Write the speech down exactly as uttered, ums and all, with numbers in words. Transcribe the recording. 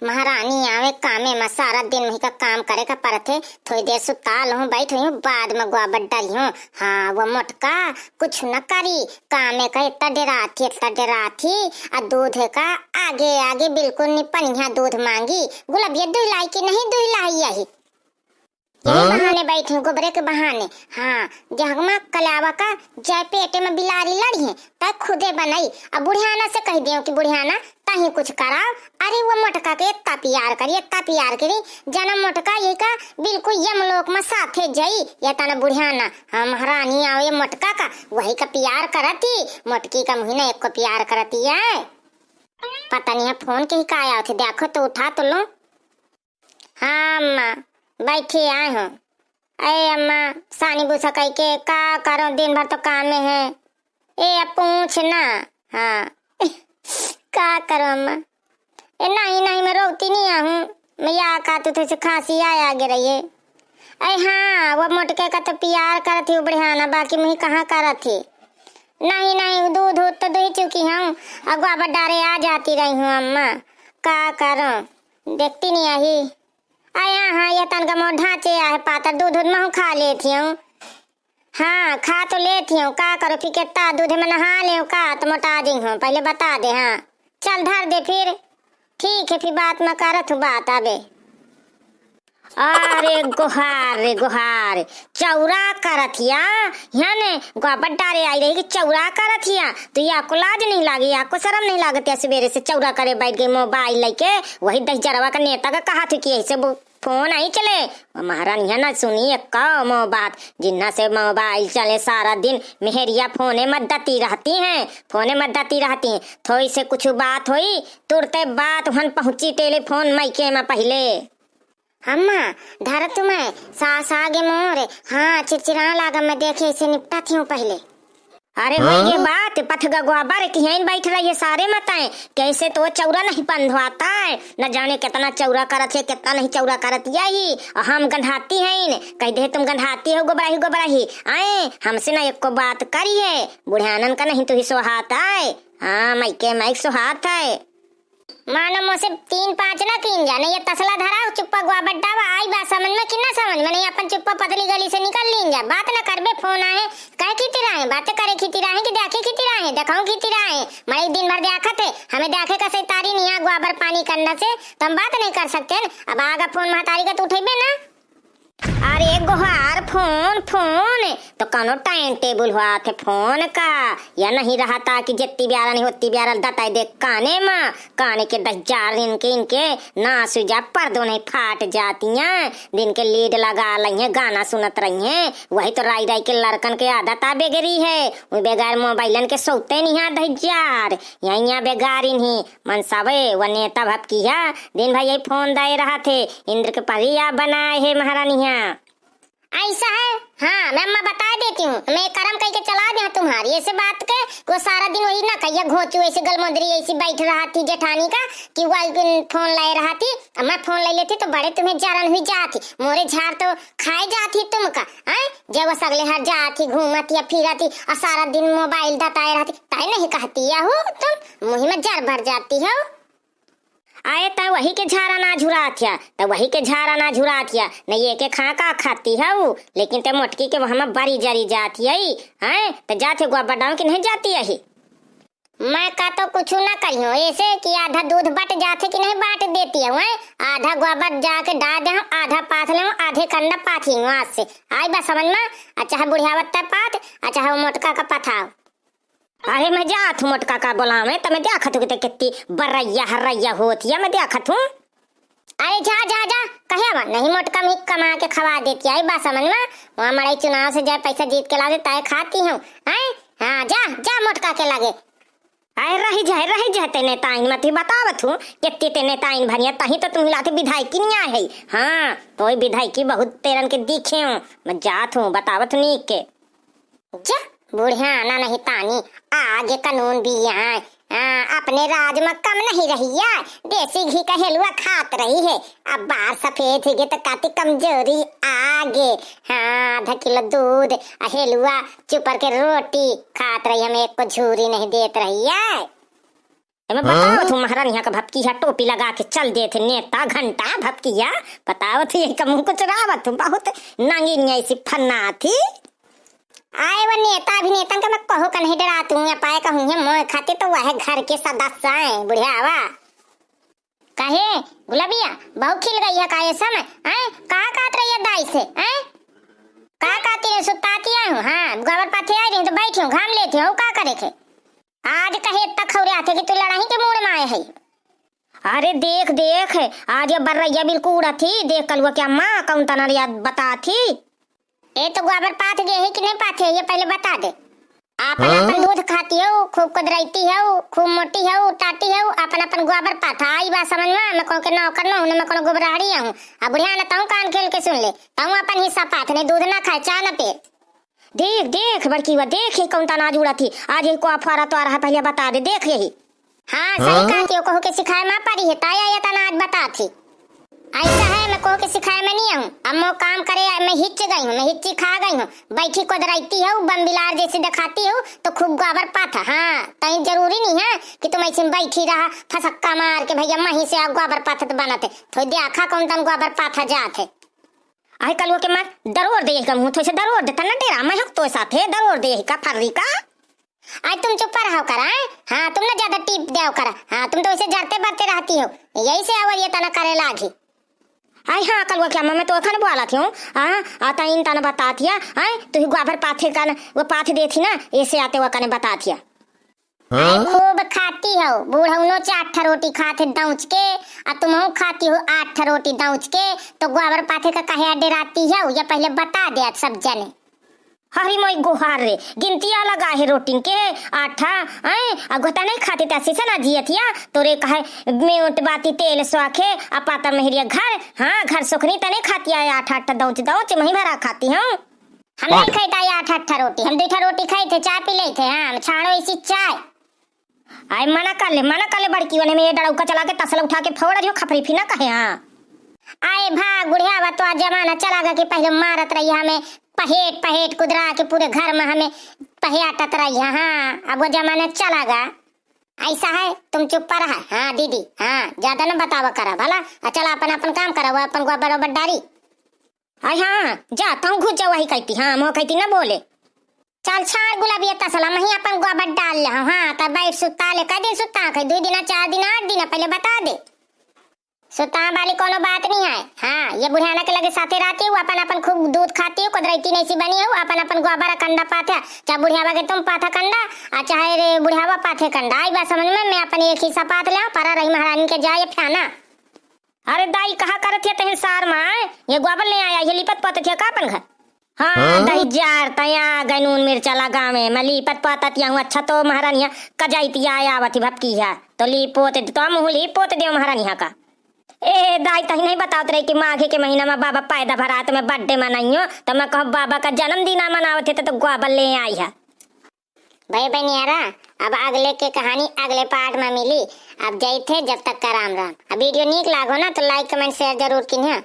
महारानी आवे कामे मा, सारा दिन वही का काम करे का परत है। थोड़ी देर सुता लहूँ, बैठ रही हूँ, बाद मा गोबर डारी हूँ। हाँ, वो मोटका कुछ न करी, कामे का इतना डेराथी, इतना डेराथी, आ दूध का आगे आगे बिल्कुल नहीं पनिया दूध मांगी। गुलबिया दुहलाई कि नहीं दुहलाई यही? यही हाँ? बहाने बैठी हूँ, गोबरे के बहाने। हाँ, जहमा कलावा का जय पेटे मा बिलारी लड़ी है, तै खुदे बनाई। अब बुढ़ियाना से कह दियो कि बुढ़ियाना, तही कुछ कराओ। अरे वो मोटका के इतना प्यार करी, इतना प्यार करी, जना मोटका यही का बिल्कुल यमलोक मा साथे जाई। या तना बुढ़ियाना, हाँ महारानी आओ ये मोटका का, वही का प्यार करती, मोटकी का मुही ना एक को प्यार करती है। पता नहीं है फोन के ही का आया थे, देखो तो उठा तो लो। हाँ अम्मा, बैठी आए हूँ। अरे अम्मा, सानी भूसा कई के का करो, दिन भर तो कामे है। ए, अब पूछ ना। हाँ। का करो अम्मा? ए, नहीं, नहीं, मैं रोती नहीं आहूँ। मैं या का तू थे से खांसी आया आगे रहिए। अरे हाँ, वो मोटके का तो प्यार करत ही, बढ़िया ना, बाकी मुही कहाँ करत ही। नहीं, नहीं, दूध, दूध तो दुही चुकी हूँ। अगवा बड्डारे आ जाती रही हूँ अम्मा। का करो? देखती नहीं आही। अरे हाँ, हाँ, ये तनका मोर ढांचे आहे पातर, दूध, दूध महू खा लेती हूँ। हाँ, खा तो लेती हूँ, का करो फिर, कितना दूध में नहा ले का, तो मोटा जी हूँ, पहले बता दे। हाँ, चल धर दे फिर। ठीक है, फिर बात में करत हूँ बात अबे। अरे गोहार रे गोहार, चौरा करत हिया, यहाँ ने गोबर डारे आई रही कि चौरा करत हिया, तो या को लाज नहीं लागी, या को शर्म नहीं लागत या? सवेरे से चौरा करे बैठ गई मोबाइल लेके, वही दहिजरवा का नेता का कहा थी कि ऐसे वो फोन आई चले। वो महारानी है ना सुनी एक मो बात, जिन्ना से मोबाइल चले सारा दिन मेहरिया फोने मत दती रहती हैं, फोने मत दती रहती हैं। थोड़ी से कुछ बात होई, तुरते बात हन पहुँची टेलीफोन माइके में पहले। अम्मा, धर तुम्हें, सास आगे मोर, हाँ, चिड़चिड़ा लागा, मैं देखे इसे निपटा थी हूँ पहले। अरे हाँ? वही ये बात, पथ गगवा बर की हैं बैठ रही है सारे मताएं, कैसे तो चौरा नहीं बंधवाता है, न जाने कितना चौरा करत है, कितना नहीं चौरा करत यही, और हम गंधाती हैं, कह दे तुम गंधाती हो गोबराही गोबराही, आए, हमसे ना एको बात करी है, बुढ़ानन का नहीं तू ही सोहात आए, हाँ, माइके माइक सोहात है। मानो मोसे तीन पाँच ना कीन जा, नहीं ये तसला धरा, चुप्पा गुआ बड्डावा, आई बात समझ में कि ना समझ में, नहीं अपन चुप्पा पतली गली से निकल लीन जा, बात ना करबे, फोन आए, कहे खितिराए, बातें करे खितिराए कि देखे खितिराए, देखाऊं खितिराए, मरे दिन भर देखत है, हमें देखे का से तारी निया गुआ बर पानी करना से, तो हम बात नहीं कर सकते न, अब आगा फोन महतारी का तो उठेबे ना। अरे गोहार फोन, फोन, तो कौनो टाइम टेबल हुआ थे फोन का? या नहीं रहा था कि जितनी ब्यारा नहीं होती ब्यारा दताई दे काने मा, काने के दस हजार इनके, इनके ना सुजा पर्दो नहीं फाट जाती हैं। दिन के लीड लगा लई हैं, गाना सुनत रही हैं। वही तो राई राई के लड़कन के आदत आ बेगरी है। वो बगैर मोबाइलन के सोते नहीं हैं दस हजार। यहाँ, यहाँ बेगार इन्हीं मनसावे व नेता भपकिया दिन भर यही फोन दे रहा थे, इंद्र के परिया बनाए है महारानिया। ऐसा है? हाँ, मैं अम्मा बता देती हूँ, मैं करम कह के चला दे तुम्हारी ऐसे बात के, वो सारा दिन वही ना कहिया घोचू ऐसे गलमोदरी ऐसी बैठ रहा थी जेठानी का, कि वो एक दिन फोन ले रहा थी, अब मैं फोन ले लेती तो बड़े तुम्हें जलन हुई जाती, मोरे झाड़ तो खाए जाती तुमका, हैं? जब वो सगले हर जाती, घूमती या फिरती और सारा दिन मोबाइल दताए रहती, तय नहीं कहती या हो तुम, मुँह में जर भर जाती हो। आए त वही के झारा ना झुरात हिया, त वही के झारा ना झुरात हिया, न ये के खा का खाती हऊ, लेकिन ते मोटकी के वहाँ में बरी जरी जात हिया, हैं? त जात है गोबर डाउन कि नहीं जाती यही? मैं का तो कुछ ना करियो, ऐसे कि आधा दूध बट जात है कि नहीं बांट देती है, हैं? आधा गोबर जाके डाल दे, आधा पाथ ले, आधे कंडा पाथी हूँ आज से। आई बा समझ में? अच्छा है बुढ़ियावत तय पाथ, अच्छा है वो मोटका का पथाओ। अरे मैं जात हूँ मोटका का बोलावे, त मैं देखत हूँ कि ते कितनी बरैया हरैया होत या, मैं देखत हूँ। अरे जा, जा, जा, कहे बा, नहीं मोटका में कमा के खवा देती आई बा समझ में, वहाँ मड़ई चुनाव से जाए पैसा जीत के ला दे, तय खाती हूँ, हैं? हाँ, जा, जा मोटका के लगे। अरे रही जाए, रही जाए, तेने ताइन मत ही बतावत हूँ, कितनी तेने ताइन भरिया, तही तो तुम लाते विधायकी नहीं आए है। हाँ, तो विधायकी बहुत तेरन के दिखे हूँ, मैं जात हूँ, बतावत हूँ नीक के। जा, बुढ़ियाना नहीं तानी, आगे कानून भी यहाँ, हाँ, अपने राज में कम नहीं रही है, देसी घी का हेलुआ खात रही है। अब बार सफेद ही गे तो काती कमजोरी आगे, हाँ, आधा किलो दूध, आ हेलुआ, चुपर के रोटी खात रही, हमें एक को झूरी नहीं देत रही है। एमे बतावत हूँ, महारानी यहाँ का भपकिया टोपी लगा के चल देत है नेता घंटा भपकिया। बतावत हूँ, यही का मुँह कुछ रावत हूँ, बहुत नांगिन ऐसी फन्ना थी। आए वो नेता अभिनेतन का मैं कहू का नहीं डरात हूँ, या पाए कहूँ है मोए खातिर तो वह घर के सदस्य आए बुढ़ियावा। काहे गुलाबिया, बहु खिल गई है का ये समय? हैं? का कहत रही है दाई से? हैं? का कहती रही, सुताती आई हूँ, हाँ, गोबर पाथे आई रही तो बैठी हूँ, घाम लेती हूँ, का करे के? आज कहे तक खौरे आथे कि तू लड़ाई के मूड में आए है। अरे देख, देख, आज ये बर्रैया बिल्कुल उड़त ही, देख कलुआ क्या माँ कौन तना याद बता थी। ए तो गोबर पाथ गए है कि नहीं पाथे, ये पहले बता दे। आपन हाँ? आपन दूध खाती हो, खूब कुदरती हो, खूब मोटी हो, टाटी हो, आपन आपन गोबर पाथा। आई बात समझ में, मैं कौन के नौकर न हूँ, न मैं कौन गोबराहड़ी हूँ। अब बुढ़िया न तहूँ कान खेल के सुन ले, तहूँ आपन हिस्सा पाथ, नहीं दूध ना खाए, चाय न पिए। देख, देख, बड़की हुआ, देख, ये कौन तना आज उड़ा थी। आज ये को अफवारा तो आ रहा, पहले बता दे, देख यही। हाँ, सही हाँ? कहती हो, कहू के सिखाए में पड़ी है, ताया ये तना आज बता थी। ऐसा है, मैं कहू के सिखाए में नहीं हूँ, अब मैं काम करे, मैं हिच्च गई हूँ, मैं हिच्ची खा गई हूँ। बैठी कोदराइती हो, बम बिलार जैसे दिखाती हो, तो खूब गोबर पाथा। हाँ, तई जरूरी नहीं है कि तुम ऐसे बैठी रहा, फसक्का मार के, भैया, मही से आ गोबर पाथा तो बनत है। थोड़ी देखा कौन तन गोबर पाथा जात है। आए कलुआ के मार, दरोर दे यही का मुँह, थोड़े से दरोर दे, तना डेरा, मैं हक तो साथे दरोर दे यही का फर्री का। आई तुम चुप रहो करा, हैं? हाँ, तुम ना ज्यादा टीप देव करा। हाँ, तुम तो वैसे जरते बरते रहती हो, यही से अवर ये तना करे लागी। आई हाँ, कलुआ क्या मैं तो अखन बोला थी हूँ, हाँ, आता इन तना बता थिया, हैं? तू ही गोबर पाथे का न, वो पाथ दे थी ना, ऐसे आते वो कने बता थिया। हाँ? आई खूब खाती हो, बूढ़ौनो चार ठा रोटी खाते दौच के, आ तुमहू खाती हो आठ ठा रोटी दौच के, तो गोबर पाथे का काहे डेराती हो, ये पहले बता दे आज सब जने। हरी मोई गोहार रे, गिनतिया लगा है रोटिन के, आठा, हैं? आ गोता नहीं खाते ता सीसा ना जियत हिया, तोरे कहे मेउट बाती तेल स्वाखे, आ पातर मेहरिया घर, हाँ, घर सोखनी तने खाती है, आठ आठ दौच दौच, मही भरा खाती हूँ। हम नहीं खाई ता आठ आठ रोटी, हम दो ठा रोटी खाई थे, चाय पी ले थे, हाँ, हम छाड़ो इसी चाय। आए मना कर ले, मना कर ले बड़की वाले में, ये डड़ौका चला के तसला उठा के फोड़ दियो, खपरी फिर ना कहे, हाँ। आए भाग बुढ़िया, बा तो आज जमाना चला गा कि पहले मारत रही हमें, पहेट पहेट कुदरा के पूरे घर में हमें पहेटत रही है। हाँ, अब वो जमाना चला गा। ऐसा है, तुम चुप पर रहा। हाँ दीदी, हाँ, ज्यादा न बतावा करा भला। आ चला अपन अपन काम करा, वो अपन गोबर ओबर डारी। आई हाँ, जा तहूँ घुस जा वही कहती, हाँ, मोह कहती न बोले। चल छाड़ गुलाबिया तसला, मही अपन गोबर डाल ले, हाँ, तब बैठ सुता ले, कई दिन सुता, कई दो दिन, चार दिन, आठ दिन, पहले बता दे। सुता वाली कोनो बात नहीं है। हाँ, ये बुढ़ियाना के लगे साथे रहती हूँ, अपन अपन खूब दूध खाती हूँ, कुदरती नहीं सी बनी हूँ, अपन अपन गोबर कंडा पाथे, चाहे बुढ़ियावा के तुम पाथा कंडा, आ चाहे रे बुढ़ियावा पाथे कंडा। आई बात समझ में, मैं अपन एक हिस्सा पाथ ले, परा रही महारानी के जाए फ्याना। अरे दाई, कहा करत है तहिन सार माँ, ये गोबर ले आया, ये लिपत पोतत है का अपन घर? हाँ, हाँ? दाई जार, तया गए नून मिर्चा लगावे, मैं लिपत पोतत या हूँ, अच्छा तो महारानिया कजाइतिया आवत ही भपकी है, तो ली पोत दे, तो मुँह ली पोत दे महारानिया का। ए दाई, तही नहीं बतावत रही कि माघे के महीना में बाबा पैदा भरात में birthday मनाइयो, तो मैं कहूँ बाबा का जन्मदिन आ मनावत है, तो, तो गोबर ले आई है। भाई बनियारा, अब अगले के कहानी अगले part में मिली। अब जैत है, जब तक का राम राम। अब video नीक लागो ना तो like, comment, share जरूर किन्हा।